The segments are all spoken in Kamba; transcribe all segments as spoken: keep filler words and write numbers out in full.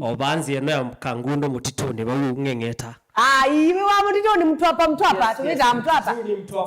O vaa nzĩa ĩno ya Kangundo mũtitũnĩ vau ng'eng'eta. Ai, iwe wa mũtitũnĩ, mtwapa, mtwapa, yes, tũmĩtaa yes, mtwapa.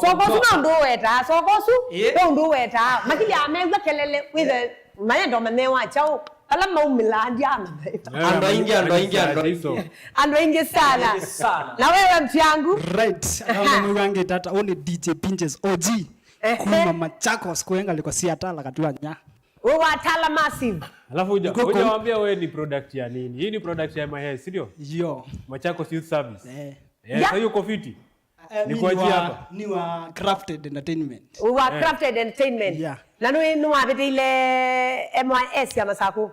Soko ũsu no ũndũ ũwetaa, soko ũsu no ũndũ ũwetaa. Makili amew'a kelele, wĩthe, mayendo manewa chao. Ala maumĩlaa ndiamamaiva. Andũ aingĩ, andũ aingĩ, andũ aingĩ. Andũ aingĩ sana. Aingĩ sana. Na wewe mtu yangu? Right. Anaona mwĩwangĩte ata, ũnĩ D J Pinches O G. Ehe. Kuma Machakos, kwenga liko si atala katuanya. We wa Tala Massive. Alafu uja, uja wambia we ni product ya nini? Hii ni product ya M I S, si ndio? Yo. Machakos Youth Service. Eh. Eh, yeah. Sasa hiyo uko fiti? Eh, ni kwa wa, hapa. Ni wa Crafted Entertainment. We wa Crafted Entertainment. Yeah. Na nĩ nĩ wavĩtĩile M I S ya Masaku?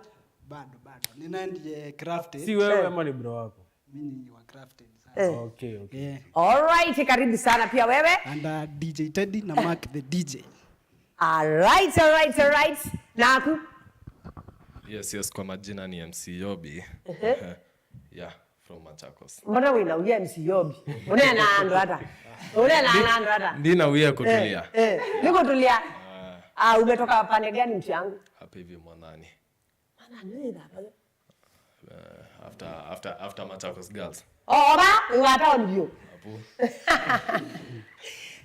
Bado, bado. Ninaendie Crafted. Si wewe ama ni bro wako? Mimi ni wa Crafted sasa. Eh. Okay, okay. Yeah. All right, karibu sana pia wewe. And uh, D J Teddy na Mark the D J. Alright, alright, alright. Naku? Yes, yes, kwa majina ni M C Yobi. Uh-huh. Yeah, from Machakos. Mbona wĩna wia M C Yobi? Ũneena andũ ata? Ũneena andũ ata? Ndina wia kutulia. Eh, eh. Nĩ kutulia. Ah, umetoka pande gani mtu yangu? Hapa hivi Mwanani. Mwanani, wewe hapa. Uh, after after after Machakos girls. Oh, oba, we were told you. Apu.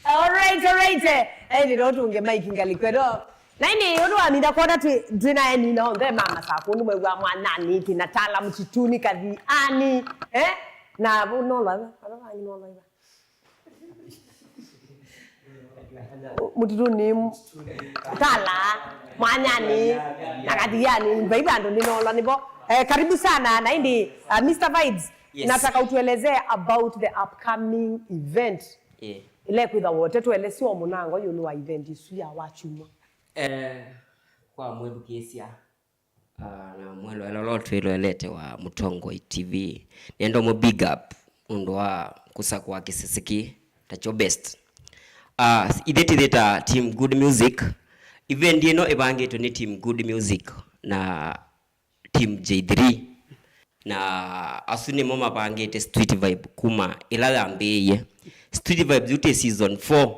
All right, all right. Eh, eh, nĩ ndo tunge maiki ngali kwedo. Na ini ũndũ wa minda kwona twĩ twĩ na eni na onthe mama sa kundu mwe wa mwana niki na tala mchituni kathi ani. Eh? Na bu no lwa. Aba bangi no lwa. Mũtitũnĩ, Tala, Mwanani, na Kathiani, vaiva andũ nĩnoolwa nĩvo. Eh, karibu sana na indi uh, Mister Vibes, yes. Nataka utuelezee about the upcoming event. Yeah. Ile kwitha wote tuelesio munango yulu wa event isu ya wachuma. Eh, kwa mwethukĩĩsya Ah, na mwĩloelo ũla twĩloelete wa Mũtongoi T V, nĩenda ũmũ big up nũndũ wa kũsakũa kĩsese kĩĩ takyo best. Ah, ithyĩ tĩthĩ ta Team Good Music. Event ĩno ĩvangĩtwe nĩ Team Good Music na Team J three. Na asu nĩmo mavangĩte Street Vibe kuma ĩla yambĩĩie. Street Vibe yu twĩ season four.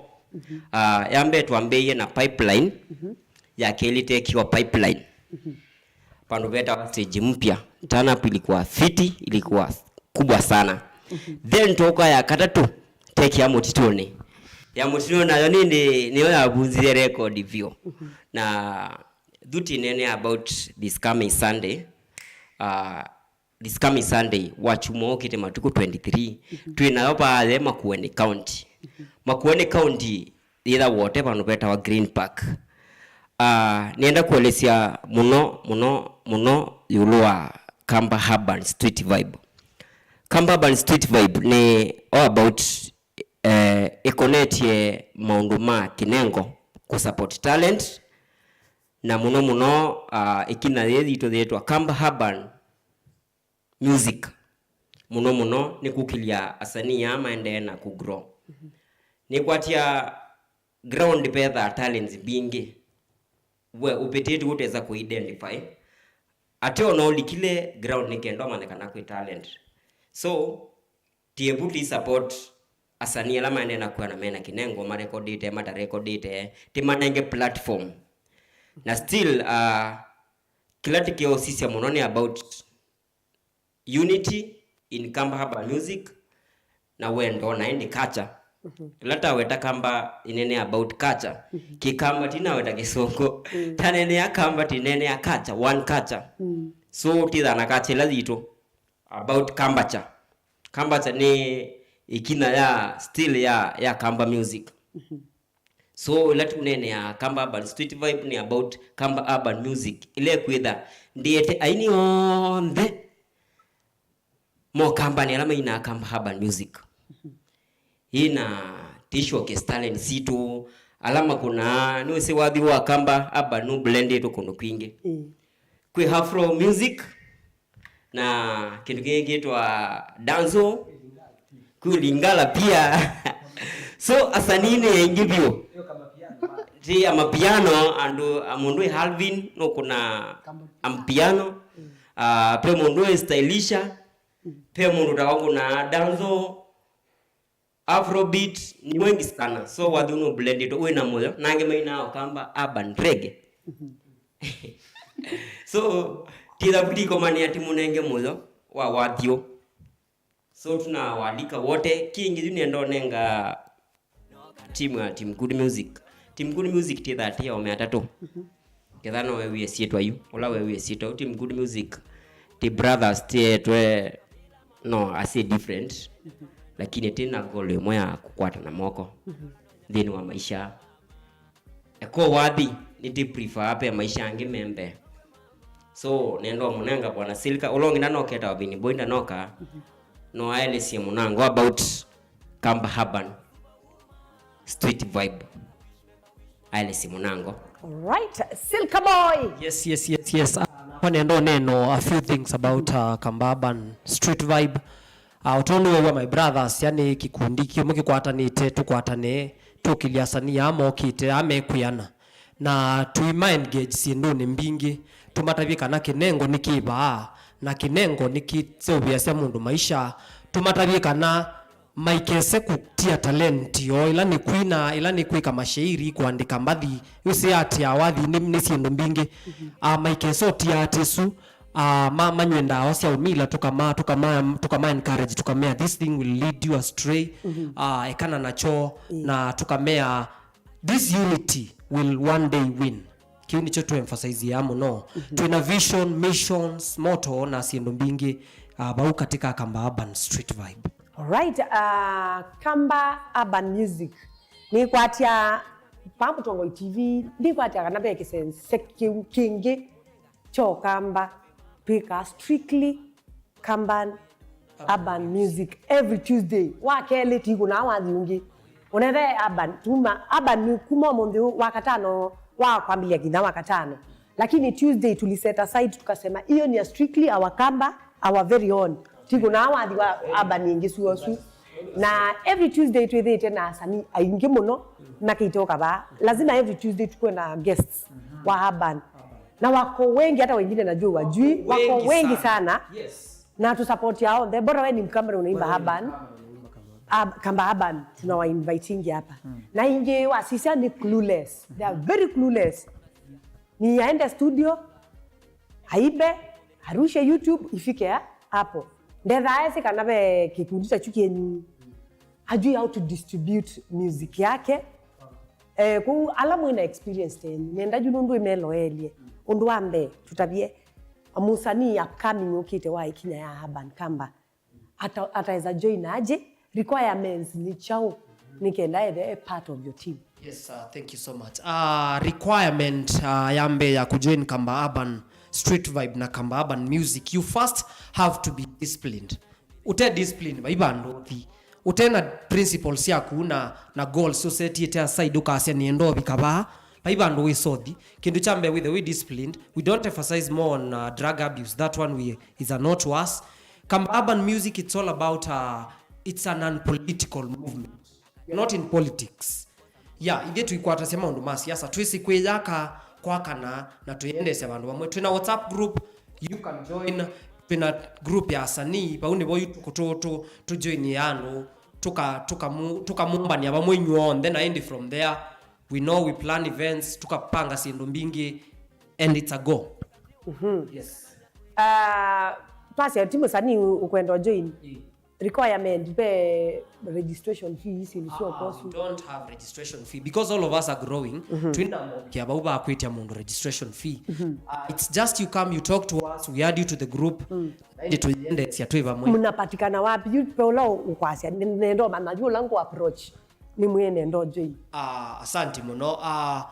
Ah, ya mbee twambĩĩie na Pipeline, ya kelĩ tekiwa Pipeline. Pandũ vetawa stage mpya. Turn up ilikuwa fiti, ilikuwa kubwa sana. Then twoka ya katatũ, teki ya Mũtitũnĩ. Ya Mũtitũnĩ nayo nĩndĩ nĩyo yavunjie record vyũ. Na thuti nene about this coming Sunday. Uh, this coming Sunday, wa kyumwa ũkĩte matukũ twenty-three, twĩ nayo vaa Makueni County. Makueni County yĩtha wote vandũ vetawa Green Park. Ah, nĩenda kũelesya mũno mũno mũno ĩũlũ wa Kamba Urban Street Vibe. Kamba Urban Street Vibe nĩ all about, eh, ĩkonetye maũndũ ma kĩnengo, kũ support talent, na mũno mũno, ah, ĩkinya yĩĩ yitũ yĩtwa Kamba Urban Music. Mũno mũno nĩ kũkĩlya asanii aa maendee na kũ grow. Nĩkwatya ground vethaa talents mbingĩ. We ũvĩtĩtwe ũtesa kũ identify. Ate ona ũlikile ground nĩ kenda ũmanye kana kwĩ talent. So, tievu tũi support asanii ala maendee na kwĩana mena kĩnengo, marekodĩte, matarekodĩte, tĩmanenge platform. Na still, uh, kĩla tĩkeũsisya mũno nĩ about unity in Kamba Urban Music na wendo na ĩndĩ culture. Ĩla taweta Kamba ĩnene about culture. Kĩkamba tinaweta Kĩsũngũ. Tanenea Kamba tinenea culture, one culture. So tithana culture ĩla yitũ about Kambacha. Kambacha nĩ ĩkinya ya still ya, ya Kamba music. So ĩla tũneenea Kamba Urban Street Vibe nĩ about Kamba Urban Music. Ĩla ĩkwĩtha ndĩete aini onthe mo Kambani ala mainaa Kamba Urban Music. Ĩna tishowcase talent sitũ, ala makũnaa, nĩwĩsĩ wathi wa Kamba Urban nũblendĩtwe kũndũ kwingĩ. Kwĩ afro music, na kĩndũ kĩngĩ kĩtwa danzo, kwĩ lingala pia. So asanii nĩ aingĩ vyũ. Ti amapiano, andũ, a mũndũ wĩ Halvin nũkũna amapiano. Ah, pe mũndũ wĩ Stylisha, pe mũndũ ta ũkũna danzo. Afrobeat ni wengi sana. So wathi ũnũ blended wĩ na mũyo, na angĩ mainaa Kamba urban reggae. So Ti thavu ndikomanĩa, ti mũnenge mũyo wa wathiũ. So tunawalika wote. Kĩngĩ yu nĩenda ũnenga timu ya Team Good Music. Team Good Music ti thirty ya ome atatũ. Ketha no wewie syĩtwa yu, ũla wewie syĩtwa yu, Team Good Music ti brothers, ti etwe, no, ase different, lakini ti na goal ĩmwe ya kũkwatana moko nthĩnĩ wa maisha. Eko wathi, nĩtĩ prefer pe maisha angĩ me mbee. So nenda ũmũnenga Bwana Silka, ũla ũngĩ ndanoka etawa Vini Boy, ndanoka, no aelesye mũnango about Kamba Urban Street Vibe. Aelesye mũnango. Alright, Silka Boy. Yes, yes, yes, yes. Ah, nakwa nenda ũneno a few things about uh, Kamba Urban Street Vibe. Uh, ũtondu wewa my brothers, yani kikundi kĩmwe kĩkwatanĩte, tũkwatanĩe, tũkĩlya asanii aa mokĩte, aa mekwĩana. Na tũima engage syĩndũnĩ mbingĩ, tũmatavye kana kĩnengo nĩ kĩvaa, na kĩnengo nĩ kĩseũvĩasya mũndũ maisha, tũmatavye kana maikese kũtia talent yoo, ĩla nĩ kwina, ĩla nĩ kwĩka mashairi, kũandĩka mbathi, ĩsĩ art ya wathi nĩ, nĩ syĩndũ mbingĩ. Ah, maikese ũtia art ĩsu, ah, ma, manywe ndawa sya ũmila, tũkama, tũkama, tũkama encourage, tũkamea, "This thing will lead you astray." Ah, ekana nakyo, na tũkamea, "This unity will one day win." Kĩu nĩkyo tũ emphasize mũno. Twĩna vision, missions, motto na syĩndũ mbingĩ, ah, vau katika Kamba Urban Street Vibe. Alright, uh, Kamba Urban Music. Nĩkwatya pa Mũtongoi T V, ndikwatya kana ve kĩsese kĩu kĩngĩ kyo Kamba twĩkaa strictly Kamba Urban Music every Tuesday. Wa kelĩ ti kũna wathi ũngĩ. Ũnethe Urban, tuma Urban nĩ kuma ũmũnthĩ wa katano, wa kwambĩlĩlya nginya wa katano. Lakini Tuesday tuliset aside tukasema hiyo ni ya strictly our Kamba, our very own. Ti kũna wathi wa Urban ĩngĩ suosu. Na every Tuesday twĩthĩĩte na asanii aingĩ mũno makĩte ũkavaa. Lazima every Tuesday tukuwe na guests wa Urban. Na wako wengi, hata wengine najua wajui, wako wengi sana. Yes. Na tu support yao. The bora we ni Mkamba na unaimba Urban. Ab-, Kamba Urban, tunawa invitingi hapa. Na ingi wasisya ni clueless. They are very clueless. Ni aende studio, aibe, arushe YouTube, ifike ya, hapo. Ndetha ese kana ve kikundi cha chuki yenyu. Ajui how to distribute music yake. Eh, kũu ala mwĩna experience tenyu, nenda yu nũndũ ĩmeloelye. Ũndũ wa mbee, tũtavye, mũsanii upcoming ũkĩte wa ĩkinya ya Urban Kamba. Ata-, ataweza join aje? Requirements nĩ kyaũ nĩ kenda ethe a part of your team? Yes, uh, thank you so much. Uh, requirement uh, ya mbee ya kujoin Kamba Urban Street Vibe na Kamba Urban Music, you first have to be disciplined. Ũte discipline, vai vandũ ũthi. Ũte na principles syaku na, na goals ũsetiĩte aside, ũkasya nĩenda ũvika vaa, vai vandũ wĩsothi. Kĩndũ kya mbee, wĩthe wĩ disciplined. We don't emphasize more on uh, drug abuse. That one we, is a no to us. Kamba Urban Music, it's all about, uh, it's an unpolitical movement. We're not in politics. Yeah, ithyĩ tũikwatasya maũndũ ma siasa. Twĩsĩ kwĩyaka, kwakana, na twĩendeesya vandũ vamwe. Twĩna WhatsApp group, you can join. Twĩna group ya asanii, vau nĩvo yu tũkũ-, tũ-, tũ-, tũjoinie andũ, tũka-, tũkamu-, tũkamũmbania vamwe inyuonthe, na ĩndĩ from there, we know we plan events, tũkapanga syĩndũ mbingĩ, and it's a go. Yes. Uh, twasya ti mũsanii ũ-, ũkwenda join. Requirement, ve registration fee isi nĩ sure. Ah, course we don't have registration fee because all of us are growing. Twina kia vau va kwĩtya mũndũ registration fee. Uh, it's just you come, you talk to us, we add you to the group. Na ĩndĩ tũiendeesya twĩ vamwe. Mnapatikana wapi? Yu pe ũla ũ-, ũkwasya, nĩ-, nenda ũmanya, yu ũla ngũ approach nĩ mwene ndojo ii. Ah, asante mũno. Ah,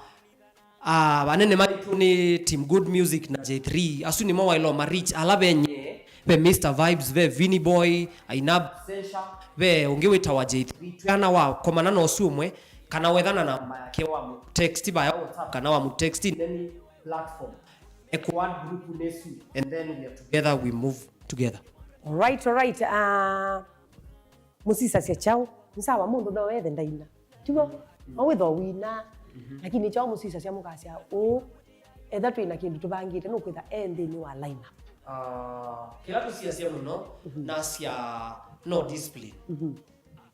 Ah, vanene maitũ nĩ Team Good Music na J three. Asu nĩmo waĩlwa ma reach ala ve nye, ve Mister Vibes, ve Vinny Boy, Ainab Sesha, ve ũngĩ wĩtawa J three. Twĩana wakomana na ũsu ũmwe, kana wethana na namba yake wa mu text vaya WhatsApp, kana wa mu text in any platform. Eko add group nĩsu, and then we are together, we move together. All right, all right. Uh, mũsisasya kyaũ? Nĩ sawa mũndũ no ethe ndaina. Tiw'o? No wĩthwa wĩina. Lakini kyaũ mũsisasya mũkasya ũũ, etha twĩ na kĩndũ tũvangĩte, nũkwĩtha e nthĩnĩ wa lineup? Ah, kĩla tũsiasya mũno, nasya no discipline.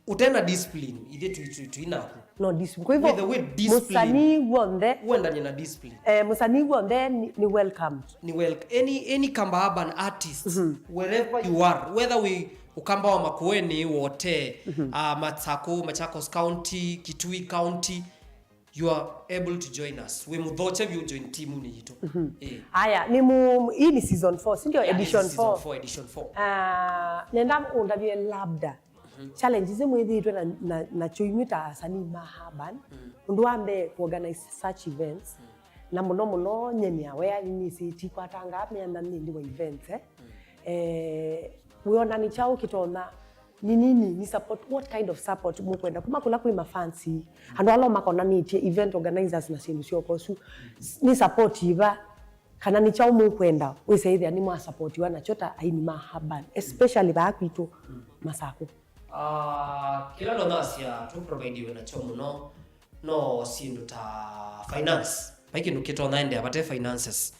Ũte na discipline, ithyĩ twi, twi, twi naku. No discipline. Kwa hivyo, with the way discipline, mũsanii w'onthe, uendanye na discipline. Eh, mũsanii w'onthe ni, ni welcomed. Ni wel, any, any Kamba urban artist, mm -hmm, wherever you are, whether we Ukamba wa Makueni, Wote, mm -hmm, uh, Matsakũ, Machakos County, Kitui County, you are able to join us. Wĩ mũthokye vyũ join timu nĩ yitũ. Mm -hmm. Eh. Aya, ni mu, hii ni season four, si ndio? Yeah, edition four. Season four, edition four. Ah, nenda undavye labda challenges imwe ithiitwe na, na, na choimwe ta asanii ma urban. Ũndũ wa mbee, kuorganize such events. Na mũno mũno nyeni ya wea nĩsĩ tikwatangaa mĩanda nĩndĩ wa events, eh. Eh, wĩona nĩ kyaũ kĩtonya ni nini, ni support, what kind of support mũkwenda kuma kũla kwĩ mafansi, andũ ala makonanĩtye, event organizers na syĩndũ syoka ũsu, ni support iva? Kana nĩ kyaũ mũkwenda wĩsaĩthĩa nĩmwasapotiwa nakyo ta aini ma urban, especially vaa kwitũ Masakũ? Ah, kĩla nonasya tũprovide nakyo mũno no syĩndũ ta finance. Vai kĩndũ kĩtonya endeea vate finances.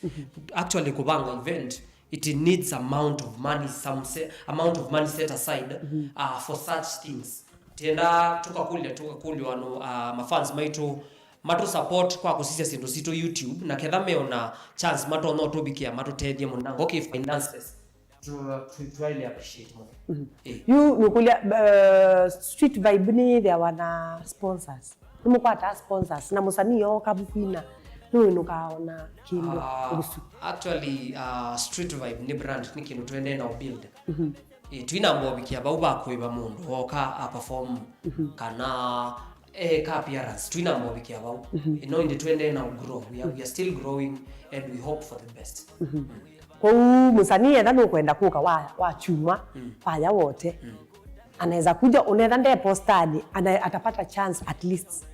Actually, kũvanga event, it needs amount of money, some se-, amount of money set aside, uh, for such things. Tienda tũkakũlya, tũkakũlya andũ, uh, mafans maitũ matũ support kwa kũsisya syĩndũ sitũ YouTube, na ketha meona chance matonya ũtũvikĩa matũtethye mũno. Okay, finances. Tu, tu, tu highly appreciate mũno. Eh. Yu nũkũlya, uh, Street Vibe nĩyĩthĩawa na sponsors? Nĩmũkwataa sponsors na mũsanii ooka vukwina nĩwĩnũkaa ona kĩndũ? Ah, ũsu. Actually, uh, Street Vibe nĩ brand, nĩ kĩndũ tũendee na build. Eh, twina mbovikĩa vau va kũĩva mũndũ ooka a perform kana eka appearance, twina mbovikĩa vau. Eh, no ĩndĩ twendee na grow. We are, we are still growing and we hope for the best. Kwoou mũsanii etha nũkwenda kũka wa, wa kyumwa, mm, vaya Wote, mm, anaweza kuja, unaweza nde postani, ana, atapata chance at least.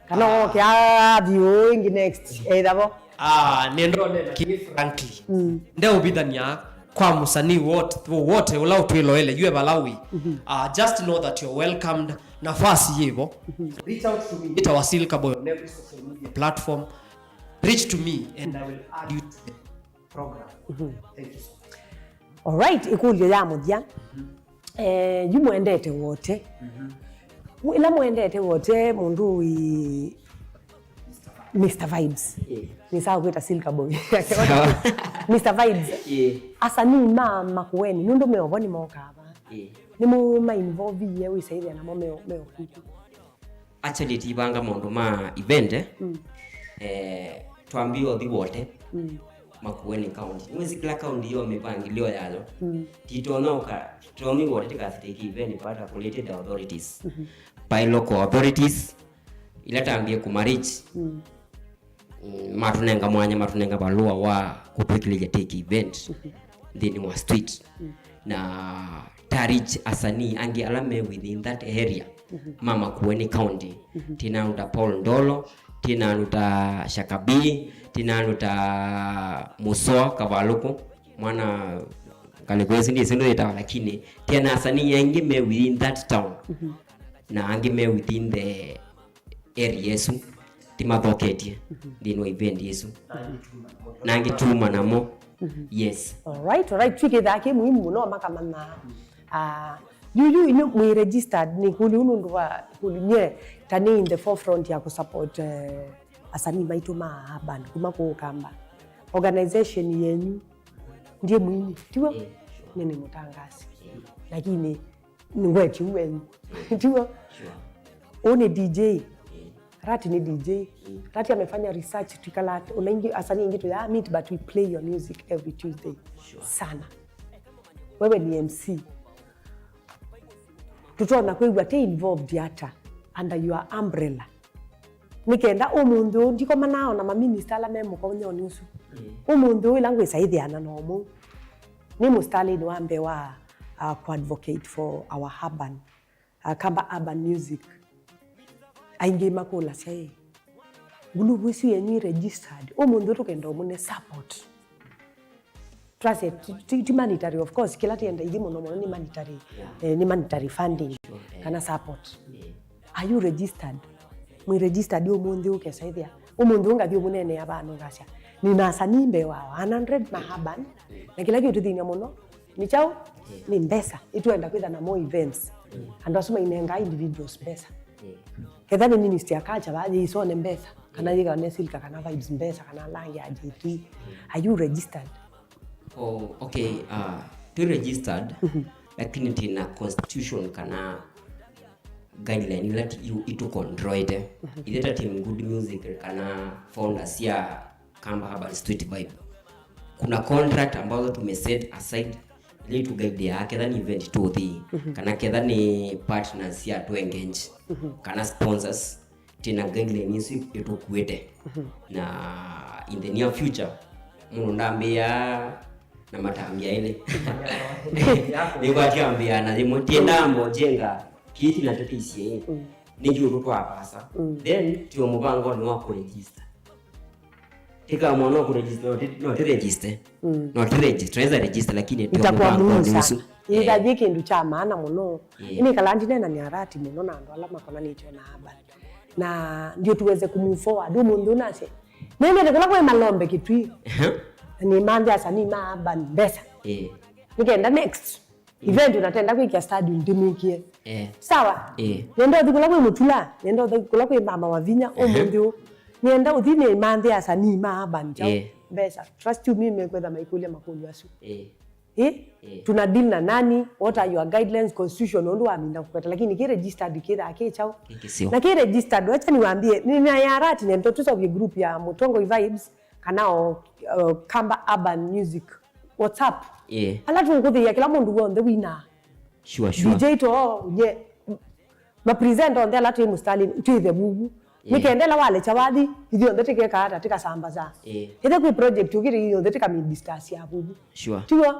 Kana, ah, oke athi ũũ ĩngĩ next, either vo. Ah, nĩndone, lakini frankly, mm, ndeũvithania kwa mũsanii Wote, Wote ũla ũtwĩloele, you have a Lawi. Mm-hmm. Uh, just know that you're welcomed. Nafasi yĩvo. Mm-hmm. Reach out to me. Ĩtawa Silka Boy on every social media platform. Reach to me and I will add you to the program. Mm-hmm. Thank you so much. Alright, ĩkũlyo ya mũthya. Mm-hmm. Eh, yu mwendete Wote. Mm-hmm. Ĩla mwendete Wote, mũndũ wĩ Mister Vibes. Yeah. Nĩsaa kwĩta Silka Boy. Sawa. Mister Vibes. Yeah. Asanii ma Makueni, nũndũ meovo nĩmokaa vaa. Yeah. Nĩmũma involve-ie wĩsaĩthĩa namo meo, meo kuku. Actually, tivanga maũndũ ma event, eh? Mm. Eh, twambie ũthi Wote, mm, Makueni County. Nĩwĩsĩ kĩla county yo mĩvangĩlyo yayo. Mm. Titonya ũka, titonya Wote tĩkasitĩki event pata kũlĩtĩte authorities. Mm-hmm. By local authorities, ila tambie kũma reach. Mm. Mm, matũnenga mwanya, matũnenga valũa wa kũtwĩkĩlĩlya take event nthĩnĩ wa street. Mm. Na ta reach asanii angĩ ala me within that area, mm-hmm, ma Makueni County. Mm-hmm. Twĩna andũ ta Paul Ndolo, twĩna andũ ta Shaka B, twĩna andũ ta Mũsoa Kavalũkũ, mwana ngalĩko ĩsu ndĩsĩ ndũ yĩtawa, lakini twĩna asanii aingĩ me within that town. Mm-hmm. Na angĩ me within the area ĩsu, timathoketye nthĩnĩ wa event ĩsu, na angĩ tuma namo. Yes. Alright, alright. Twĩkĩthaa kĩ muhimu mũno makamanya, ah, yu, yu, inyu mwĩ registered, nĩ kũlyo nũndũ wa kũlyo nye ta nĩ in the forefront ya kũsupport, eh, asanii maitũ ma urban kuma kũũ Kamba. Organization yenyu, ndiye mwini, tiw'o? Eh, sure. Nye nĩ mũtangaasi. Eh. Lakini nĩngwetye ũu wenyu. Tiw'o? Sure. Ũũ nĩ D J. Mm. Rati ni D J. Mm. Rati amefanya research, twikala, una ingi, asanii ingi tuya meet, but we play your music every Tuesday. Sure. Sana. Wewe ni M C. Tũtonya kwĩw'a tĩ involved ata under your umbrella. Nĩ kenda ũmũnthĩ ũũ ndikomanaa ona maminista ala me mũkonyonĩ ũsu. Mm. Ũmũnthĩ ũũ ĩla ngwĩsa ĩthĩana na ũmwe, nĩ mũsitalĩnĩ wa mbee wa, uh, kũadvocate for our urban, uh, Kamba urban music. Aingĩ makũlasya, "Ĩ, nguluvu ĩsu yenyu ĩ registered? Ũmũnthĩ ũũ tũkenda ũmũne support." Twasye, ti, ti, ti monetary, of course, kĩla tĩenda ithyĩ mũno mũno nĩ monetary, yeah, eh, nĩ monetary funding, sure, eh, kana support. Yeah. Are you registered? Mwĩ registered ũmũnthĩ ũkesa ĩthĩa. Ũmũnthĩ ũngathi ũmũneenea vaa nũngasya, nĩ na asanii mbee wa one hundred ma urban, yeah, na kĩla kĩũtũthĩny'a mũno nĩ kyaũ? Yeah. Nĩ mbesa. Ĩtwenda kwĩtha na more events. Andũ asu mainengaa individuals mbesa. Ketha nĩ Ministry ya Culture, va yĩisone mbesa, kana yĩkawa nĩ Silka, kana Vibes mbesa, kana Langi ya J T. Are you registered? Oh, okay, uh, twi registered, lakini twina constitution kana guideline ila ti- yu- itucontroete. Ithe ta Team Good Music kana founders ya Kamba Urban Street Vibe, kuna contract ambazo tumeset aside ili tuguideaa ketha ni event tũthi, kana ketha ni partners ya tũengage, kana sponsors, twina guideline isu itukuĩte. Na in the near future, mũndũ ndambĩaa na matambya elĩ. Nĩkwatiambĩaa na yĩmwe, tiendaa mojenga kiti na tũtĩisye nĩ juu tũtwapasa. Then tio mũvangonĩ wa kũregister. Tika mwana wa kũregister, no ti- no tiregister. No tiregister, tunaweza register, lakini tio Itakuwa mũvangonĩ muhimu ũsu. Sana. Ĩtha yĩ kĩndũ kya maana mũno. Nĩkala ndinena nĩ arati mũno na andũ ala makonanĩtwe na urban, na ndio tuweze kumove forward. Ũmũnthĩ ũnasye nendete kũla kwĩ Malombe Kitui, na nĩmanthĩ asanii ma urban mbesa, nĩkenda next event unatenda kwĩkĩa stadium ndĩmĩkie. Sawa. Nenda ũthi kũla kwĩ Mũtula, nenda ũthi kũla kwĩ Mama wa Vinya ũmũnthĩ ũũ. Nenda ũthi nĩmanthĩ asanii ma urban kyaũ mbesa. Trust you me, mekwetha maikũlya makũlyo asu. Ĩ? Tuna deal na nani? What are your guidelines, constitution, ũndũ waminda kũkweta, lakini kĩ registered kĩthaa kĩ kyaũ? Kĩkĩseo. Na kĩ registered, wacha niwaambie, nina ya arati nento tũseũvye group ya Mũtongoi Vibes, kana o, uh, Kamba Urban Music WhatsApp. Ala tũkũthĩia kĩla mũndũ w'onthe wina. Sure, sure. D J to, nye, mapresenta onthe ala twĩ mũsitalĩnĩ twĩthe vuvu. Nĩkenda ĩla walekya wathi, ithyonthe tĩkeka ata, tĩkasambaza. Ĩthe kwĩ project ũkĩte, ithyonthe tĩkamidiscuss ya vuvu. Sure. Tiw'o?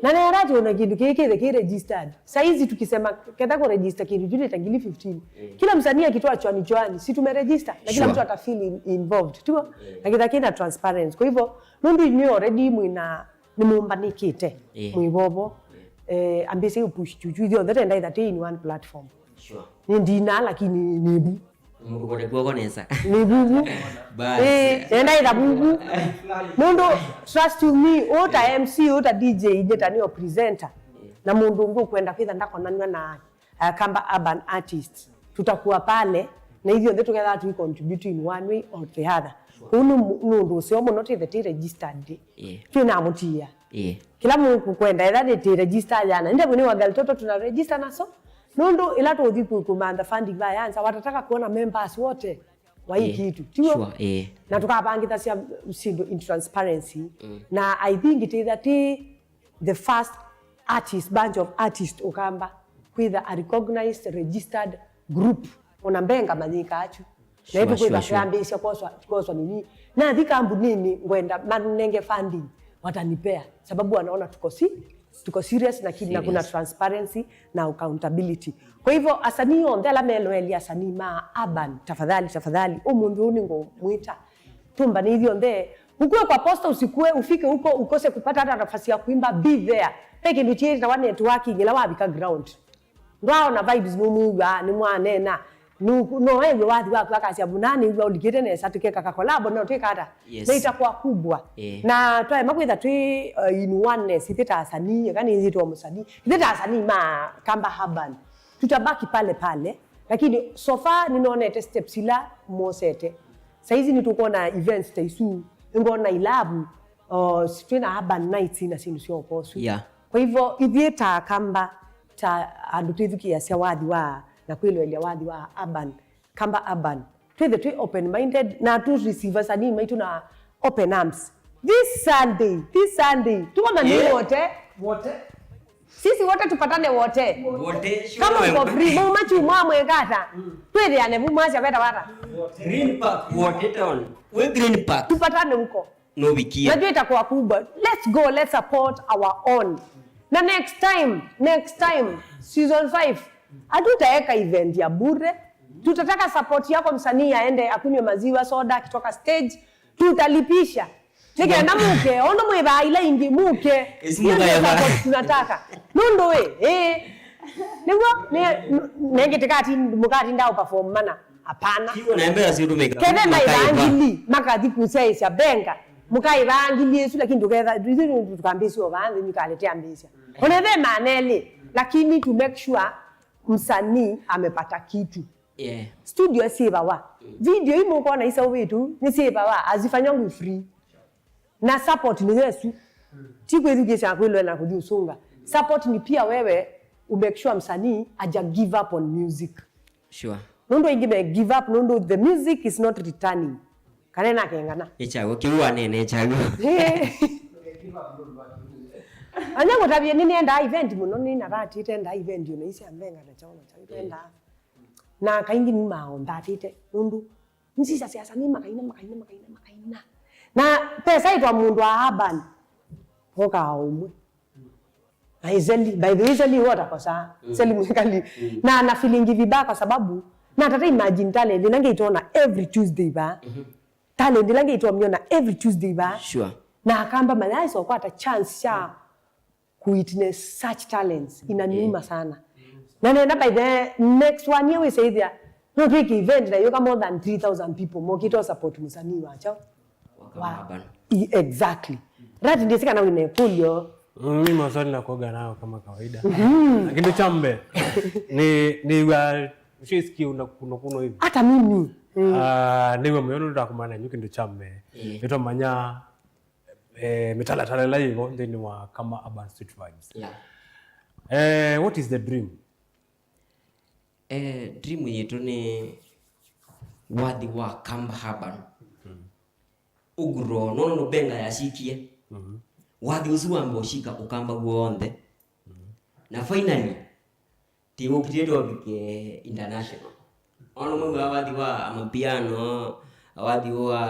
Na nenda ati ona kĩndũ kĩĩ kĩthe kĩ registered. Saizi tukisema ketha kũ register kĩndũ kĩu nĩ ta ngili fifteen. Kila msanii akitoa chwani chwani, si tumeregister na kila mtu ata feel in- involved. Tiw'o? Na kĩtha kĩna transparency. Kwa hivyo, nũndũ inyuĩ already mwĩna nĩmũmbanĩkĩte mwĩ vovo. Eh, ambĩsya yu push chuchu, ithyonthe tenda ĩtha tĩ in one platform. Sure. Nĩ ndina, lakini nĩ vu. Mũtũkũne kw'oko nesa. Nĩ vuvu. Basi. Eh, nenda ĩtha vuvu. Nũndũ, trust you me, ũũ ta M C, ũũ ta D J, nyeta nĩo presenter. Na mũndũ ũngĩ ũkwenda kwĩtha ndakonanw'a na uh, Kamba Urban Artists, tutakuwa pale, na ithyonthe tũkethaa tũi contribute in one way or the other. Ũu nĩ mu- nĩ ũndũ ũseo mũno twĩthe twĩ registered. Twĩna mũtia. Kĩla mũndũ kũkwenda, etha nĩ twĩ register yana. Nĩ ndavyo nĩ wa Gal Toto tuna register naso. Nũndũ ĩla tũthi kũ- kũmantha funding va yanza, watataka kuona members wote wa hii kitu. Tiw'o? Sure, eh. Na tũkavangĩthasya syĩndũ in transparency. Na I think twĩtha twĩ the first artist, bunch of artists ũkamba kwĩtha a recognized, registered group, ona mbenga manyĩka achu. Na ĩtũkwĩtha twambĩĩsya kwoswa, kwoswa nini. Nathi kambunĩnĩ ngwenda manenge funding, watanipea. Sababu wanaona tuko si, tuko serious na kina kuna transparency na accountability. Kwa hivyo, asanii onthe ala meloeli asanii ma urban, tafadhali, tafadhali, ũmũnthĩ ũũ nĩngũmwĩta. Tumbanĩthye onthe. Ukue kwa posta, usikue, ufike huko, ukose kupata hata nafasi ya kuimba, be there. Ve kĩndũ kyĩtawa networking, ĩla wavika ground. Ndwaona vibes, nũmwĩw'a, nĩmwanena. Nu- no ew'e wathi waku akasya, "Vuna nĩw'a ũlikĩte nesa, tũkeka ka collab, no twĩka ata?" Na itakuwa kubwa. Na twaema kwĩtha twĩ uh, in oneness, ithyĩ ta asanii, eka nĩyĩtwa mũsanii. Ithyĩ ta asanii ma Kamba Urban. Tutabaki pale pale, lakini so far nĩnonete steps ila mosete. Saizi nĩtũkwona events ta isu, ngona ilavu, o, twĩna urban nights na syĩndũ sya ũkosu. Yeah. Kwa hivyo, ithyĩ ta Kamba, ta andũ twĩthukĩĩasya wathi wa, na kwĩloelya wathi wa urban, Kamba Urban, twĩthe twĩ open minded, na tu receive asanii maitũ na open arms. This Sunday, this Sunday, tuko na wote. Wote. Sisi wote tupatane wote. Wote, sure. Kama uko free, muma chuma mwekata. Twĩthĩane vu mwasya veta vata. Green Park, wote town. We Green Park. Tupatane huko. Novikia. Najua itakuwa kubwa. Let's go, let's support our own. Na next time, next time, season five, hatutaeka event ya bure. Tutataka support yako, msanii aende akunywe maziwa, soda, akitoka stage. Tutalipisha. Nĩkenda mũke, ũndũ mwĩvaa ila ingĩ, mũke. Hiyo ndio support tunataka. Nũndũ ĩ, ĩ. Nĩguo, nĩ, nengĩ tĩkati, mũkatinda ũperform mana. Hapana. Hiyo na mbea sio tumeka. Kethe maivaa ngili, makathi kusyaĩsya benga. Mũkaivaa ngili ĩsu, lakini tũketha, tukambĩsya ũvaa nthĩ, nĩkaletea mbĩsya. Ona ve manelĩ, lakini to make sure msanii amepata kitu. Yeah. Studio syĩvawa. Video imwe ũkona isaũvĩtu nĩsyĩvawa, azifanyangwi free. Na support nĩ Yesu. Ti kwĩthukĩĩsya kwĩlwela na kũthi ũsũnga. Support ni pia wewe u make sure msanii aja give up on music. Sure. Nũndũ aingĩ me give up nũndũ the music is not returning. Kana nakengana. Nĩ kyaw'o kĩu wanene kyaw'o. Anya ngũtavye nĩ nĩendaa event mũno, nĩnavatĩte endaa event ona isya mbenga na kyaũ na kyaũ twendaa. Na kaingĩ nĩmaondatĩte nũndũ nzisa siasa nĩ makaina makaina makaina makaina. Na pesa itwa mũndũ wa urban okaa ũmwe. Na Iseli, by the way, Iseli huwa atakosa. Mm. Iseli mwikali. Mm. Na ana feeling vibaya kwa sababu na tata imagine talent ĩla ngeitona every Tuesday ba. Mhm. Talent ĩla ngeitwa miona every Tuesday ba. Sure. Na akamba maya iso kwata chance sha ku witness such talents inaniuma sana. Na nenda by the next one year wĩsaithia no twĩke event na yoka more than three thousand people mokĩte support msanii wa chao. Wa Urban. I- exactly. That ndĩsĩ kana wĩna ĩkũlyo. Mm, mimi maswali nakuaga nayo kama kawaida. Na kĩndũ kya mbee, nĩ nĩw'a sisikia una kuno kuno hivi. Hata mimi. Mm. Ah, nĩw'a mũyo nũndũ ndakumana nyu kĩndũ kya mbee. Yeah. Nĩtwamanya eh, mĩtalatala ĩla yĩvo nthĩnĩ wa Kamba Urban Street Vibes. Yeah. Eh, what is the dream? Eh, dream yitũ nĩ wathi wa Kamba Urban. Mm. Ũgrow, nono nũbenga yashikie. Mhm. Wathi ũsu wamba ũshika Ũkamba w'onthe. Mhm. Na finally, ti ũkitie tũvike international. Ona mwe wa wathi wa amapiano, wathi wa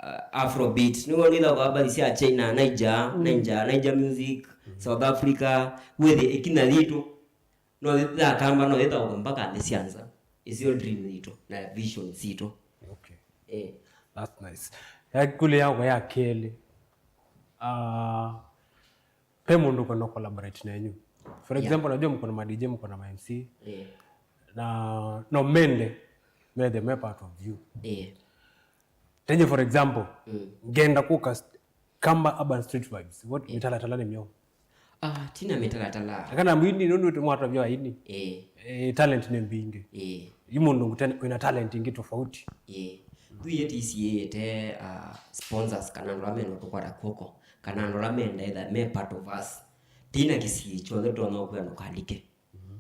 uh, afrobeat. Nĩw'o nĩtha kwa bathi sya China, Niger, mm. Niger, Niger music, mm. South Africa, wĩthĩ ĩkinya yitũ. No thĩtha Kamba, no thĩtha kwa mpaka nthĩ sya nza. Isio dream yitũ na vision sitũ. Okay. Eh. That's nice. Ya kule yako ya kele. Ah, pe mũndũ ũkwenda collaborate nenyu. For Yeah. example, najua mko na ma D J, mko na ma M C. Yeah. Na no mende methe me part of you. Yeah. Tenye for example, Mm. ngenda kuka st- Kamba Urban Street Vibes. What Yeah. mĩtalatala nĩ myo? Ah, tina mĩtalatala. Kana mwini nũndũ tumwata vyo aini. Eh. Eh, talent nĩ mbingi. Eh. Yu mũndũ ngũtene wĩna talent ingĩ tofauti. Eh. Tũiye tisiĩte uh, sponsors kana andũ ala menda tũkwata kwoko. Kana andũ ala menda etha me part of us. Tina kĩsii kyonthe tũtonya ũkwĩa ndũkalike. Mhm.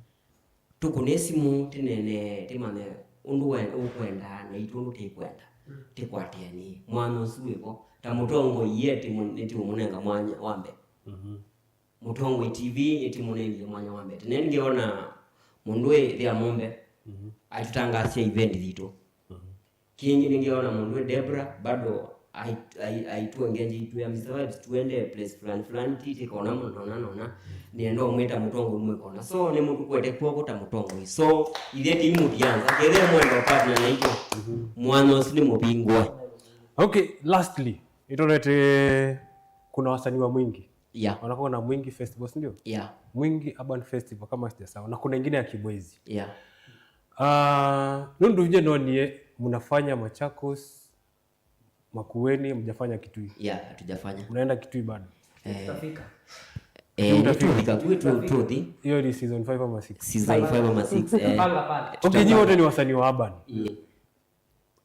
Tũkũne simũ, tĩnene, tĩmanye ũndũ we ũkwenda, na itũ ũndũ tĩkwenda. Mm. Tĩkwatĩanĩe. Mwanya ũsu wĩvo. Ta mũtongoi ye, tĩmũ- nĩtĩũmũnenga mwanya wa mbee. Mhm. Mũtongoi T V, nĩtĩmũnengie mwanya wa mbee. Tene nĩngeona mũndũ wĩ thĩa mombe, Mhm. atũtangaasya event yitũ. Mhm. Kĩngĩ nĩngeona mũndũ wĩ Debra, bado ai- ai- aitũengenje itwĩa Mister Vibes, tuende place fulani fulani, ti tĩkona mũndũ nona nona. Nĩenda ũmwĩta mũtongoi mwĩkona. So, nĩ mũndũ kwete kwoko ta mũtongoi. So, ithe ti mũtianza, kethe mwenda partner naitũ. Mhm. Mwanya ũsu nĩ mũvingũe. Okay, lastly, itũrete kuna wasanii wa Mwingi. Yeah. Wanakuwa na Mwingi Festival, si ndio? Yeah. Mwingi Urban Festival kama sijasawa. Na kuna ingine ya Kibwezi. Yeah. Ah, nũndũ nje nonie mnafanya Machakos, Makueni, mjafanya Kitui. Yeah, hatujafanya. Mnaenda Kitui bado. Eh, Tutafika. Eh, Tutafika. Tutafika. Tuwe tu tu thi. Hiyo ni season five ama six. Season five ama six. Eh. Panga panga. Okay, nyi wote ni wasanii wa urban. Yeah.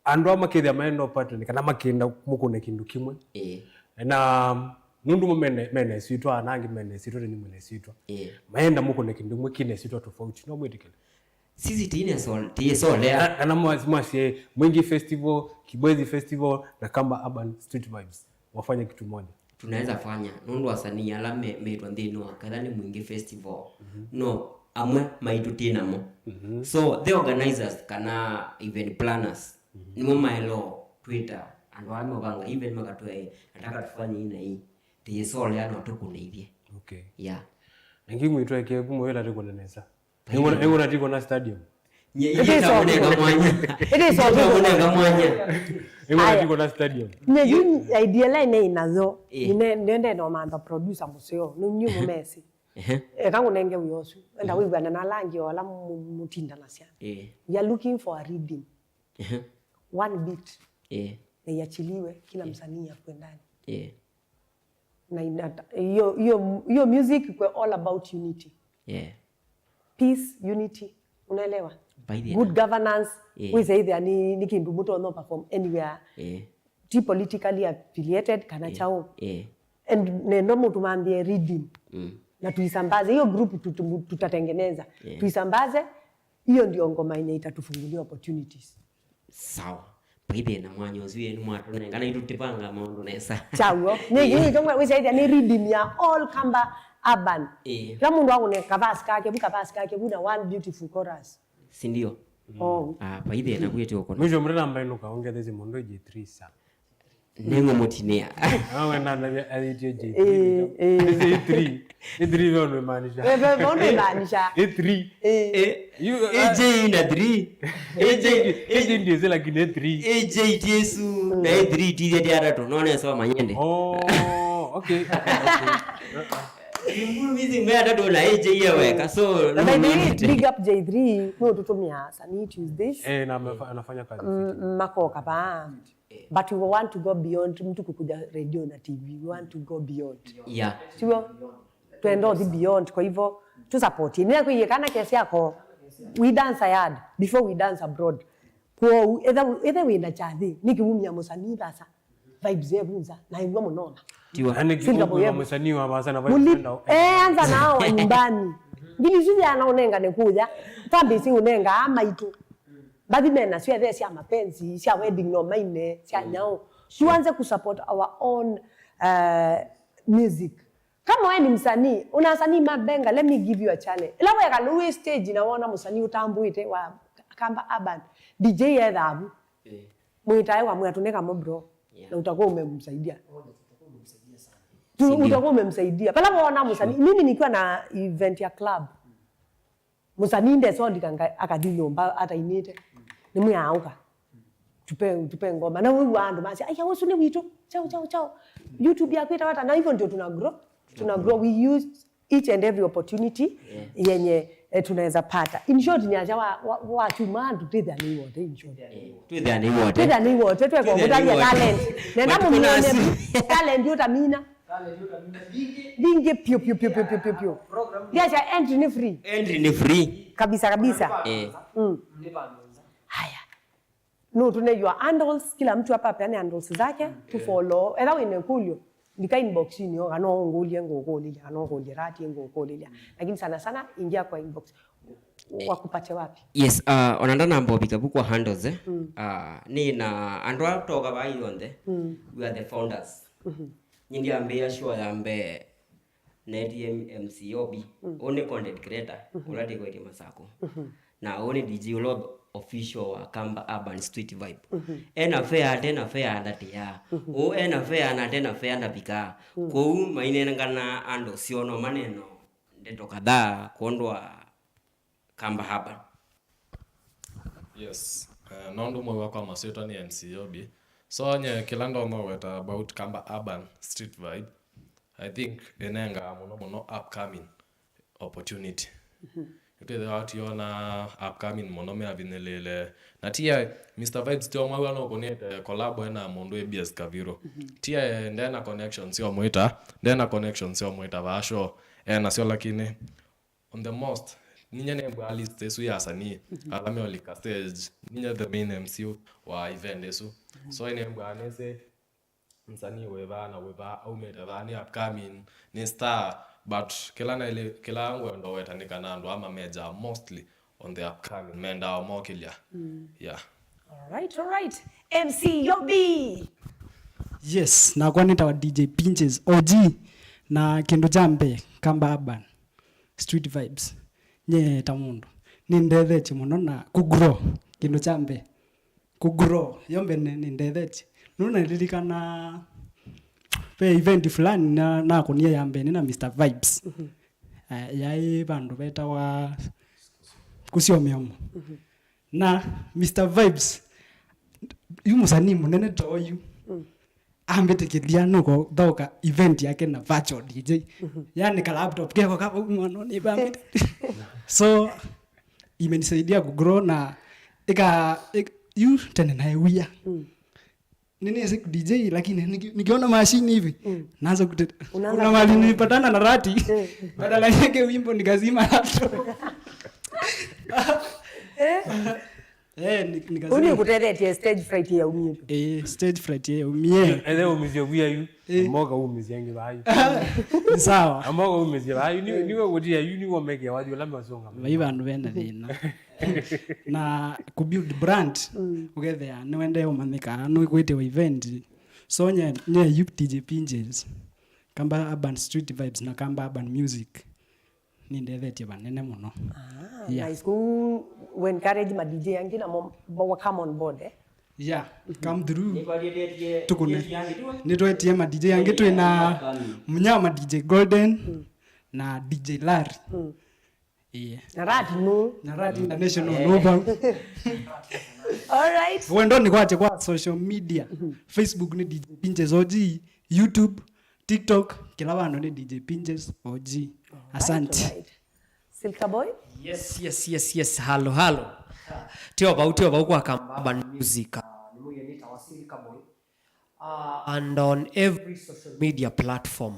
Andũ ama kethĩa maenda ũpatani kana makenda mũkũne kĩndũ kĩmwe. Ĩĩ. Na nũndũ mo mene mene sitwa anangi mene sitwa ni mene sitwa. Ĩĩ. Maenda mũkũne kĩndũ kĩmwe kine sitwa tofauti no mwĩtĩkĩle. Sisi tiine sol tiye solea. Kana mwasie Mwingi Festival, Kibwezi Festival na Kamba Urban Street Vibes wafanye kitu moja. Tunaweza fanya nũndũ wasanii ala me- metwa nthĩnĩ wa ketha nĩ Mwingi Festival. Mhm. No amwe maitũ tĩ namo. Mhm. So the organizers kana event planners Mhm. nĩmo maelo twĩta andũ ala mevanga event makatwĩa, "Nataka tufanye hii na hii." Tĩyĩsolea no tũkũneithye. Okay. Yeah. Nangi mwĩtwekee kumwĩla tũkũne nesa. Nĩwona nĩwona tiko na stadium. Nye It is all. Itamunenga mwanya. It is all. Itamunenga mwanya. Nĩwona Aya. Tiko na stadium. Nye yu idea line ĩnayo. Eh. Nĩne nende no mantha producer mũseo. Nĩ nyumu mesi. Ehe. Eka ngũnenge wĩosu. Enda wĩw'ana na langi ola mutindanasya. Eh. We are looking for a rhythm. Ehe. One beat. Eh. Na iachiliwe kila msanii ya kwendani. Eh. Na inata- hiyo hiyo hiyo music kwa all about unity. Yeah. peace, unity, unaelewa? By the good governance, eh, wĩsa ĩthĩa nĩ, nĩ kĩndũ mũtonya perform anywhere. Eh. Ti politically affiliated kana, eh, kyaũ. Eh. And nendo mũtũmambie redeem. Mm. Na tuisambaze hiyo group tutu-, tutatengeneza. Eh. Tuisambaze, hiyo ndio ngoma yenye itatufungulia opportunities. Sawa. By the na mwanya ũsu yenu mwatũnenga na itutipanga maũndũ nesa. Chaw'o. Nĩ, eh, kĩu kĩmwe wĩsa ĩthĩa nĩ redeem ya all Kamba Urban. Eh. Kĩla mũndũ akũne kavasi kake, vu kavasi kake, vu na one beautiful chorus. Si ndio? Oh. Ah, by the na kwĩte ũkona. Mwisho mrena mbainũka ongethe mũndũ J three sa. Neng'o mũtinĩa. Ah, wena na aitio J three. Eh, eh. J three. J three ndio imaanisha. Eh, ndio imaanisha. J three. Eh. Eh. You, eh, ah, J na three. J, J ndio zile lakini three. J Jesu na three ti zile hata tunaona sawa manyende. Oh, okay. Imbumizi mea tatu na J ya weka. So, na by the way, big up J three, no tutumia sani Tuesdays. Eh, na amefa-, anafanya kazi. Mm, makoka ba. But we want to go beyond mtu kukuja radio na T V. We want to go beyond. Yeah. Sio? Twende ũthi beyond. Kwa hivyo, tu support. Nĩ kwĩyĩ kana kesi yako, we dance yard before we dance abroad. Kwa etha, etha wĩna chathi, nĩ kĩumia mũsanii basa. Vibes ye vunza, na igua mũnona. Tiwa. Yaani, feel kama kĩumia mũsanii wa basa na vibes. Eh, anza nao wa nyumbani. Ngili isu ya naonenga nĩ kuya. Twambi si unenga ama itu. Bathi mena sio ethe cia mapenzi, cia wedding no maine, cia nyao. Tuanze kusupport our own, uh, music. Kama wewe ni msanii, una wasanii mabenga, let me give you a challenge. Ila weka lũĩ stage na wona msanii ũtambũĩte wa Kamba Urban, D J etha avu. Eh. Mwĩtae wa mwatũnĩka mo bro. Yeah. Na utakuwa umemsaidia. Tu-, utakuwa umemsaidia. Pala wona msanii, mimi nikiwa na event ya club. Mũsanii ndesondika nga-, akathi nyũmba atainĩte. Nĩmwĩaũka. Tupe, tupe ngoma. Na wĩw'a andũ masya, "Aya, ũsu nĩ witũ. Chao, chao, chao." YouTube yaku ĩtawata. Na hivyo ndio tuna grow. Tuna grow. We use each and every opportunity yenye, eh, tunaweza pata. In short, nĩ acha wa, wa, wa chuma andũ twĩthĩa nĩ iwothe, in short. Eh, twĩthĩa nĩ iwothe. Twĩthĩa nĩ iwothe, tweka ũmũtavya talent. Nenda mũmĩone talent ũtamina. Ndingi piu, piu, piu. Ndiacha entry ni free. Entry ni free. Kabisa, kabisa. Eh. Mm. Haya. No, tune your handles, kila mtu hapa apeane handles zake, tu follow. Etha wĩna ĩkũlyo, ndika inbox-inĩ, kana ũngũlye, ngũkũlilya, kana ũkũlye rati, ngũkũlilya. Lakini sana sana, ingia kwa inbox. Wakupate wapi? Yes, uh, ona ndanamba ũvika vu kwa handles, eh? Mm. Uh, nĩ na andũ atoka vaa yonthe, mm, we are the founders. Mhm. Nĩ ndiambĩĩa show ya mbee netie M C O B. Mm. Ũũ nĩ content creator, mhm, ũla ndĩkwetye Masako. Mhm. Na ũũ nĩ D J Ulob official wa Kamba Urban Street Vibe. Mhm. Ena fair, ate na fair, ndatĩa. Mhm. Ũũ ena fair, na ate na fair, ndavikaa. Mm. Kwoou mainengana andũ syono maneno ndeto kadhaa kwondũ wa Kamba Urban. Yes. Eh, no ndũmwe wakwa masyĩtwa nĩ M C Yobi. So nye kĩla ndonya weta about Kamba Urban Street Vibe, I think ĩnengaa mũno mũno upcoming opportunity. Mhm. Nĩtwĩthĩwa tũyona upcoming mũno meavinyĩlĩle. Na tia Mister Vibes tio mwaw'a no kũnĩte collabo ena mũndũ A B S Kaviro. Mhm. Tia ndena connections syo mwĩta, ndena connections syo mwĩta vaa show. Ena syo lakini on the most, ninya nembwa list ĩsu ya asanii, mhm, ala meolika stage, ninya the main M C wa event ĩsu. Mhm. So nembwa nĩsĩ msanii wĩ vaa na wĩ vaa, aumĩte vaa, nĩ upcoming, nĩ star, but kĩla naĩlĩ, kĩla ngwenda weta nĩ kana andũ ama meja mostly on the upcoming, mendaa mokĩlya. Mm. Yeah. All right, all right. M C Yobi. Yes, nakwa nĩtawa D J Pinches O G, na kĩndũ kya mbee, Kamba Urban Street Vibes. Nye ta mũndũ, nĩndethetye mũno na kũgrow kĩndũ kya mbee. Kũgrow, yo mbee nĩ-, nĩndethetye. Nũndũ nalilikana ve event fulani na, nakũnie ya mbee nĩ na Mister Vibes. Mhm. Eh, yaĩ vandũ vetawa Kũsyo Mĩomo. Mhm. Na Mister Vibes, yu mũsanii mũnene ta ũyu, mm, ambĩtĩkĩlya nũkũthaũka event yake na virtual D J. Mhm. Yani ka laptop keko kava mwana nĩ vambĩte. So, imenisaidia kugrow na ika, ik-, yu tene naewia. Mm. Nini si D J, lakini niki-, nikiona mashini hivi, mm, naanza kute-, unaanza kuna mahali kutetemeka. Nilipatana na rati, mm, badala yake wimbo nikazima laptop. Eh? Eh, ni- Ũu nikasema nĩkũtethetie stage fright yaumie. eh, stage fright yaumie. Ethe umĩsye via yu. Eh. Moka umĩsye angĩ vayu. Ni sawa. Amoka umĩsye vayu. Ni ni wewe tia yu ni wameke wathi la masonga. Vai vandũ vena thĩna. Na kubuild brand, ũkethĩa nĩwendee ũmanyĩkaa nũkwĩtĩwa event. So nye nye youth D J Pinches, Kamba Urban Street Vibes na Kamba Urban Music nĩndethetye vanene mũno. Ah, Yeah. Nice. Ku encourage ma D J angĩ na mo mo- come on board eh. Yeah, come through. Nĩkwalĩtĩtie Tukune. Nĩtũangi tu. Nĩtwetie ma D J angĩ twĩ na Munyama D J Golden na D J Larry. Yeah. Na rat no. Na Rat International no vau. All right. Wendo nĩ kwakya kwa social media. Facebook nĩ D J Pinches O G, YouTube, TikTok, kĩla vandũ nĩ D J Pinches O G. Asante. Right, right. Silka boy. Yes, yes, yes, yes. Halo, halo. Tio vau, tio vau kwa Kamba Urban Music. Uh, nĩ mũyeni ta wa Silka Boy. Uh, and on every social media platform,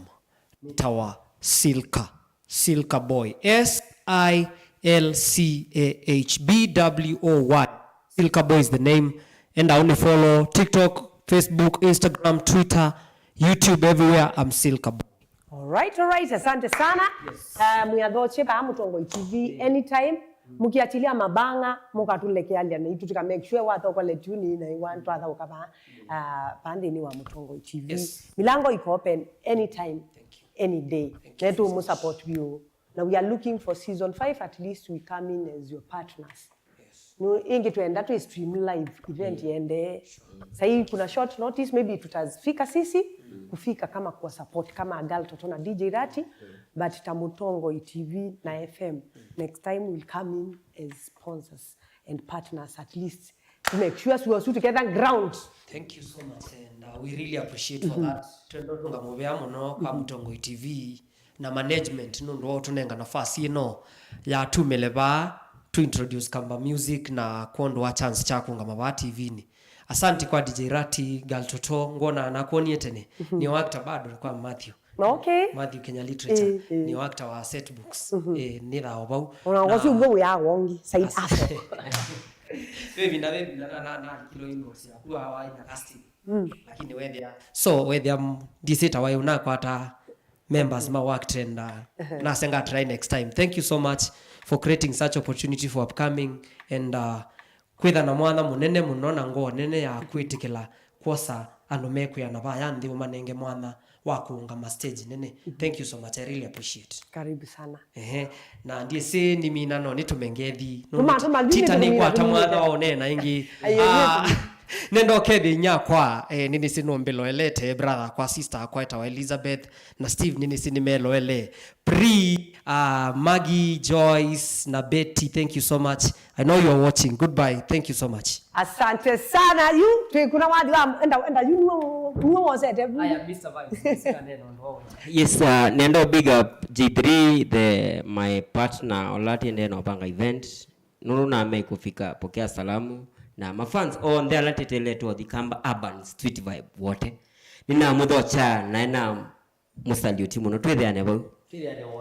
nĩ ta wa Silka. Silka Boy. S I L C A H B W O Y. Silka Boy is the name. And I only follow TikTok, Facebook, Instagram, Twitter, YouTube, everywhere. I'm Silka Boy. Alright, alright, asante sana. Yes. Uh, mwiathoche ba Mutongoi T V anytime. Mukiachilia mabanga, mukatulekealia na itu tuka make sure wathokole tuni na iwa twatha ukaba uh, pandini wa Mutongoi T V. Yes. Milango iko open anytime, any day. Netu mu support you. Now we are looking for season five, at least we come in as your partners. No, ingi twenda twi stream live event yende. Sahii kuna short notice, maybe tutafika sisi kufika kama kwa support kama Gal Toto na D J Rati, but ta Mutongoi T V na F M. Next time we'll come in as sponsors and partners at least to make sure we are together ground. Thank you so much and uh, we really appreciate for that. Twendotũnga mũvea mũno kwa Mutongoi T V na management nũndũ wa ũtũnenga nafasi ĩno ya tumĩle vaa tu introduce Kamba Music na kwondũ wa chance kya kũngama vaa T V-nĩ. Asante kwa D J Rati, Gal Toto, ngwona nakuonie tene. Nĩ actor bado kwa Matthew. Okay. Matthew Kenya Literature, Eh, eh. Nĩ actor wa Setbooks. Eh, nĩ thao vau. Ona Na- ngosi ugo ya wongi side hustle. Vevinda vevinda na na na kilo ingo cia kuwa wa ina casting. Lakini wethia so wethia ndisita wa unakwata members ma work trend uh, nasenga try next time. Thank you so much for creating such opportunity for upcoming and uh, kwitha na mwana mũnene mũno na ngoo nene ya kwĩtĩkĩla kwosa andũ mekwĩana vaya nthĩ ũmanenge mwana wa kũũngama stage nene. Thank you so much, I really appreciate. Karibu sana. Ehe, na ndiĩsĩ nĩmina no nĩtũme ngethi. Tũma, tũma, Tita tũma, nĩkwata tũma, mwana tũma. Wa ũneena ĩngĩ. Ayo, Ah, nenda ũkethĩ inyakwa eh, nĩnĩsĩ nũmbĩloelete brother kwa sister akwa etawa Elizabeth na Steve nĩnĩsĩ nĩmeloele. Pri, uh, Maggie, Joyce na Betty, thank you so much. I know you are watching. Goodbye. Thank you so much. Asante sana yu twikuna wathi wa enda enda yu nuo nuo wosete. Aya, Mister Vibes, nĩsĩ kanena ũndũ wa ũnja. Yes, uh, nenda big up G three, the my partner, ola tiende na upanga event. Nuru na mei kufika pokea salamu na mafans on the ala teteletwo the Kamba Urban Street Vibe wote. Nina muthocha na ena musalute muno, twithiane vau. Twĩthĩane wothe.